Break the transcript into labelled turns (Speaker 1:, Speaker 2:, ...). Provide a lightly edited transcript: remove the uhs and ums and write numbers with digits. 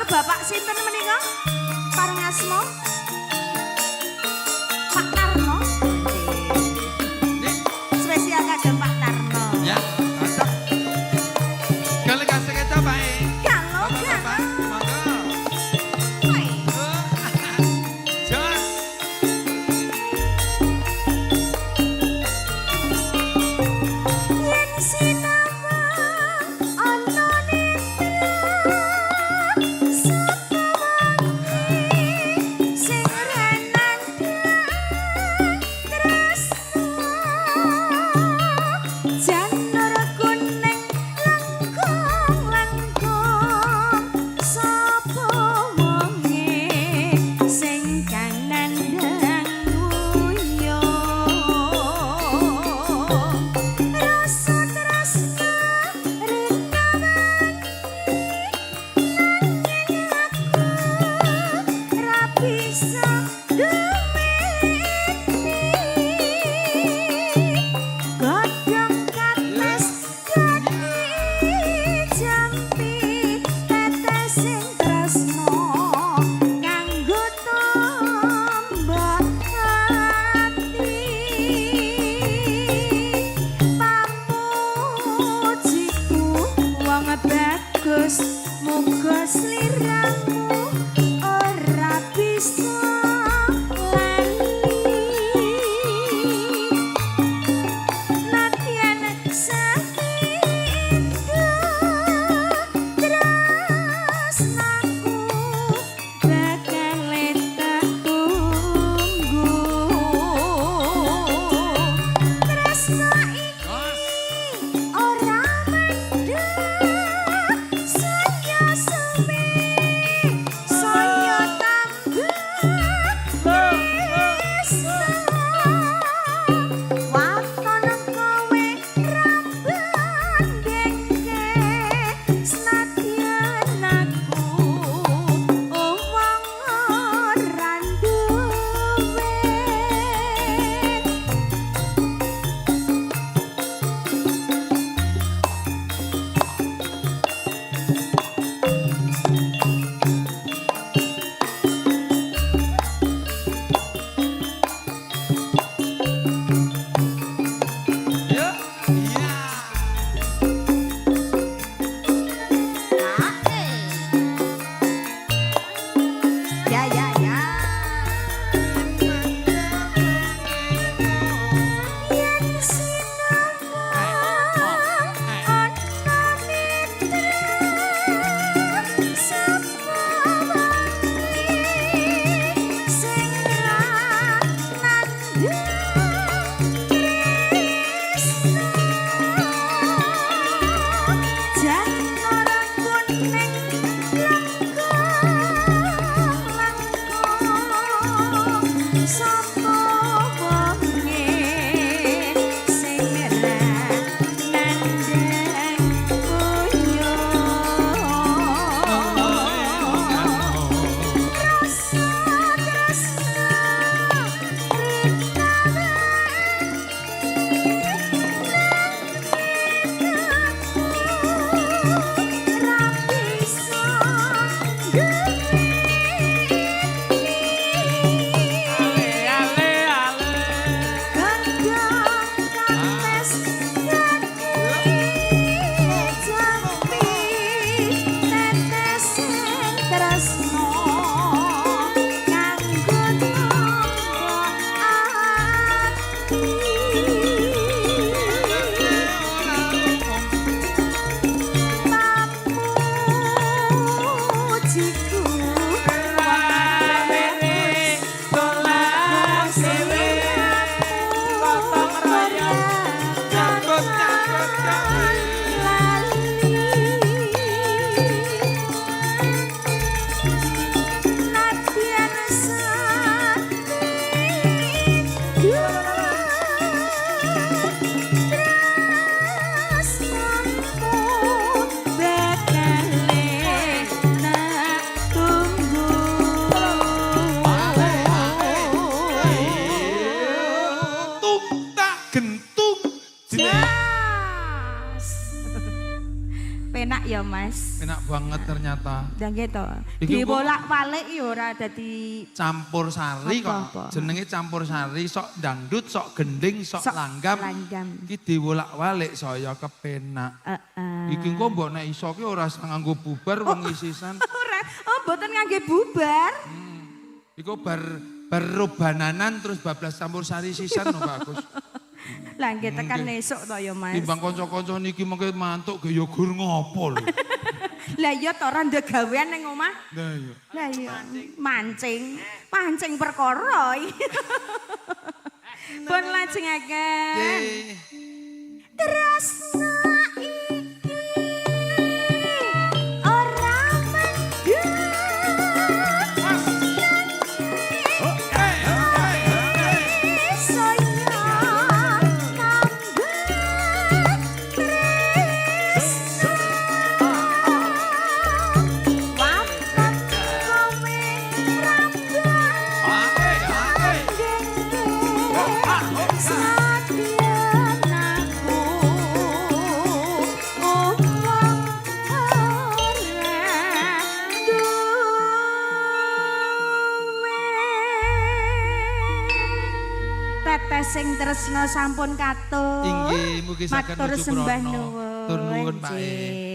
Speaker 1: Matur Bapak sinten menika? Paring asma? Pak Tarno. Spesial kagem Pak Tarno.
Speaker 2: Ya, cocok. Kalau kasih kita Pak.
Speaker 1: Kalau
Speaker 2: Bapak-bapak, monggo.
Speaker 1: Woi.
Speaker 2: Oh, Jos.
Speaker 1: Yen sinawang ana netra sapa wonge sing ra nandhang tresna janur kuning lengkung-lengkung sapa wonge sing kang nandhang nguyuh rasa tresna Penak ya, Mas.
Speaker 2: Enak banget ternyata.
Speaker 1: Dan gitu.
Speaker 2: Iki
Speaker 1: Dibolak-balik ya ora dadi
Speaker 2: campur sari kok.
Speaker 1: Apa-apa?
Speaker 2: Jenenge campur sari, sok dangdut, sok gending, sok,
Speaker 1: Sok
Speaker 2: langgam.
Speaker 1: Langgam.
Speaker 2: Iki diwolak-walik saya kepenak.
Speaker 1: Heeh.
Speaker 2: Iki engko mbok nek iso ki ora usah nganggo bubar wengi sisan.
Speaker 1: Ora, oh, mboten ngangge bubar.
Speaker 2: Iku bar bar robananan terus bablas campur sari sisan no, Pak Agus.
Speaker 1: Lah nggih, tekan esuk to ya, Mas.
Speaker 2: Timbang kanca-kanca niki mengke mantuk ge ya gur ngopo lho.
Speaker 1: Lah iya to, ora ndek gawean ning omah.
Speaker 2: Lah iya.
Speaker 1: Lah iya, mancing, mancing perkara iki. Pun lajengaken.
Speaker 2: Nggih.
Speaker 1: Tresna iki ora mendhet. Saya tambah tresna. Watak kowe rambang. Senadyan aku wong ora duwe. Tetes sing tresna sampun katur.
Speaker 2: Inggih, mugi saged
Speaker 1: Matur
Speaker 2: nuju
Speaker 1: sembah
Speaker 2: prana.
Speaker 1: Nuwun.
Speaker 2: Tur nuwun, Pak.
Speaker 1: Nggih.